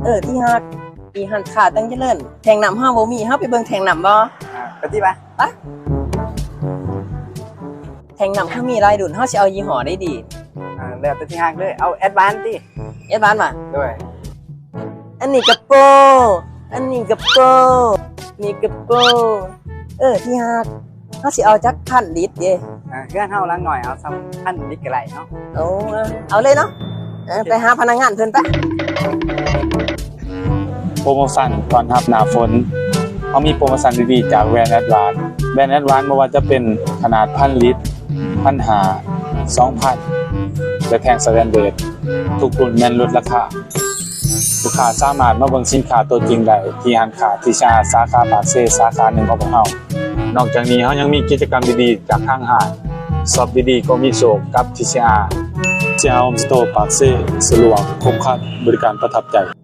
ເອີ ທີ່ຮັກ, ມີຮ້ານຄ້າຕັ້ງຈະເລີນ. ແທງນ້ຳເຮົາບໍ່ມີ, ເຮົາໄປເບິ່ງແທງນ້ຳບໍ່? ອ່າ ໄປຕິ ໄປ. ໄປ. ແທງນ້ຳເຮົາມີຫຼາຍລຸ້ນ, ເຮົາຊິເອົາຍີ່ຫໍ້ໃດດີ? ອ່າ ແລ້ວແຕ່ທີ່ຮັກເລີຍ. ເອົາແອັດວານຕິ? ແອັດວານຫວາ? ໂດຍ. ອັນນີ້ກະໂປ, ອັນນີ້ກະໂປ, ນີ້ກະໂປ. ເອີ ທີ່ຮັກ, ເຮົາຊິເອົາຈັກພັນລິດເດ? ອ່າ ເຮືອນເຮົາຫຼັງນ້ອຍ, ເອົາສ່ຳພັນລິດກະໄດ້ເນາະ. ໂອ້ ເອົາເລີຍເນາະ. ເອີ ໄປຫາພະນັກງານເພິ່ນໄປ. ໂປຣໂມຊັນຕ້ອນຮັບໜ້າຝົນ, ເຮົາມີໂປຣໂມຊັນດີໆຈາກແບຣນແອັດວານ. ແບຣນແອັດວານບໍ່ວ່າຈະເປັນຂະໜາດພັນລິດ, ພັນຫ້າ, ສອງພັນ ແລະ ແທ່ງສະແຕນເດດ, ທຸກລຸ້ນແມ່ນຫຼຸດລາຄາ. ລູກຄ້າສາມາດມາເບິ່ງສິນຄ້າຕົວຈິງໄດ້ທີ່ຮ້ານຄ້າທີຊີອາ ສາຂາປາກເຊ ສາຂາໜຶ່ງຂອງພວກເຮົາ. ນອກຈາກນີ້ເຮົາຍັງມີກິດຈະກຳດີໆຈາກທາງຮ້ານ, ຊັອບດີໆກໍມີໂຊກກັບທີຊີອາ. ທີຊີອາ ໂຮມສະໂຕ ປາກເຊ ສະດວກ, ຄົບຄັນ, ບໍລິການປະທັບໃຈ.